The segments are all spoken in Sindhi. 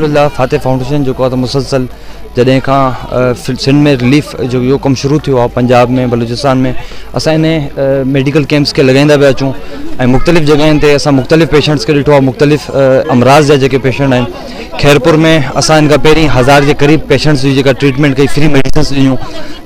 الحمدلله فاتح فائونڊيشن جيڪو آهي ته مسلسل جڏهن کان سنڌ ۾ رليف جو اهو ڪم شروع ٿيو آهي پنجاب ۾ بلوچستان ۾ اسان ان ميڊيڪل ڪيمپس کي لڳائيندا پيا اچون ۽ مختلف جڳهين تي اسان مختلف پيشنٽس کي ڏٺو آهي مختلف امراض جا جيڪي پيشنٽ آهن خيرپور ۾ اسان ان کان پهرين هزار جي قريب پيشنٽس جي جيڪا ٽريٽمينٽ ڪئي فري ميڊيسنس ڏنيون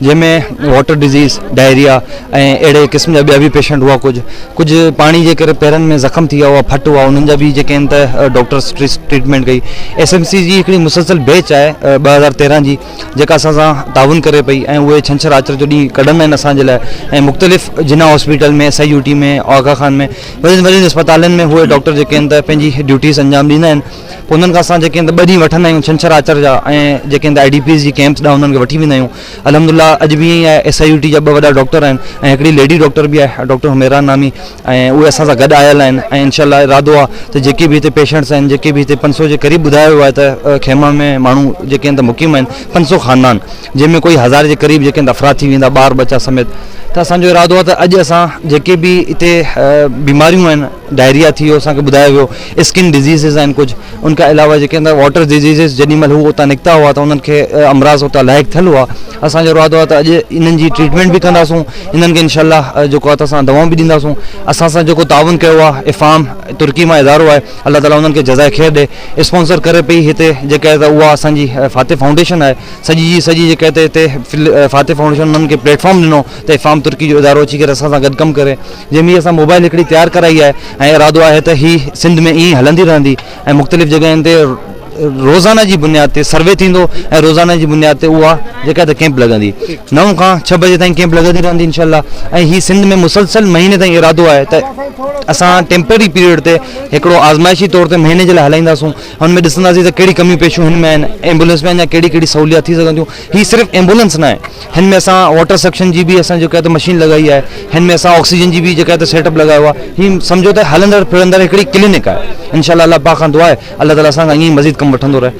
جنهن ۾ واٽر ڊزيز ڊائريا ۽ اهڙي قسم جا ٻيا به پيشنٽ هئا ڪجهه ڪجهه پاڻي جي ڪري پيرن ۾ زخم ٿي ويا هئا ڦٽ هئا انهن جا به جيڪي آهن ته ڊاڪٽرس ٽريٽمينٽ ڪئي ايس ايم سي جي هڪڙي مسلسل بيچ آهي 2013 جي جيڪا اسان سان تعاون ڪري پئي ۽ اهي ڇنڇر آچر جو ڏينهن ڪڍندا آهن اسان جي لاء ۽ مختلف Jinnah hospital ۾ S I U T ۾ Aga Khan ۾ وڏين وڏين اسپتالن ۾ اهي ڊاڪٽر جيڪي آهن ته پنهنجي ڊيوٽيز انجام ڏيندا آهن پوء انهن کان اسان جيڪي آهن ته ٻه ڏينهن وٺندا آهيون ڇنڇر آچر جا ۽ جيڪي آهن ته I D Ps جي ڪيمپس ڏانهن انهن کي وٺي ويندا آهيون الحمد لله اڄ به ائين ئي آهي ايس I U ٽي جا ٻه وڏا ڊاڪٽر آهن ۽ هڪڙي ليڊي ڊاڪٽر به آهي ڊاڪٽر حميرا نامي ۽ اهي اسان سان گڏ آيل آهن ۽ انشاء الله ارادو آهي ته جيڪي به هتي پيشنٽس آهن جيڪي به هتي 500 جي قريب ٻڌايو ويو آهي ته خيما ۾ ماڻهو جيڪي آهن ته مقيم آهن 500 خاندان جنهن ۾ ڪوئي هزار جي قريب جيڪي آهن افراد ٿي ويندا ٻار ٻچا سميت ته اسانجو ارادو آهي ته اڄ اسان جيڪي به هتي بيماريون آهن ڊائريا ٿي ويو اسان کي ٻڌايو ويو اسڪن ڊزيزز آهن ڪجهه ان کان علاوه جيڪي آهن واٽر ڊزيزز جيڏي مهل هو اتان نڪتا هئا ته انهن کي امراض اتان لاحق ٿيل هئا اسانجو ارادو آهي ته اڄ انهن جي ٽريٽمينٽ به ڪنداسون انهن کي انشاء الله جيڪو آهي ته اسان دوائون به ڏينداسون اسان سان جيڪو تعاون ڪيو آهي افهام ترڪي مان ادارو آهي الله تعالي انهن کي جزائي خير ڏي اسپانسر ڪري پئي هتي جيڪا آهي ته اها اسانجي فاتح فائونڊيشن آهي سڄي جي سڄي جيڪا هتي هتي فاتح فائونڊيشن انهن کي پليٽ فارم ڏنو ته افهام ترڪي جو ادارو اچي ڪري اسان سان گڏ ڪم ڪري جنهن ۾ اسان موبائل هڪڙي تيار ڪرائي آهي ۽ ارادو آهي ته هي سنڌ ۾ ائين هلندي رهندي ۽ مختلف جڳهين تي روزانه جي بنياد تي سروي ٿيندو ۽ روزانه جي بنياد تي اها جيڪا ته ڪيمپ لڳندي 9 کان 6 بجي تائين ڪيمپ لڳندي رهندي انشاء الله ۽ هي سنڌ ۾ مسلسل مهيني تائين ارادو آهي ته اسان ٽيمپرري پيريڊ تي هڪڙو آزمائشي طور تي مهيني جي لاء هلائينداسون هن ۾ ڏسنداسين ته ڪهڙي ڪميون پيشيون هن ۾ آهن ايمبولينس ۾ اڃا ڪهڙي ڪهڙي سهوليات ٿي سگهن ٿيون هي صرف ايمبولينس نه آهي هن ۾ اسان واٽر سڪشن جي به اسان جيڪا ته مشين لڳائي آهي هن ۾ اسان آڪسيجن جي به جيڪا ته سيٽ اپ لڳايو آهي هي سمجهو ته هلندڙ ڦرندڙ هڪڙي ڪلينڪ آهي انشاء الله الله پاڪ کان دعا آهي الله تعالي اسان کان ائين ئي مزيد ڪم وٺندو رهي.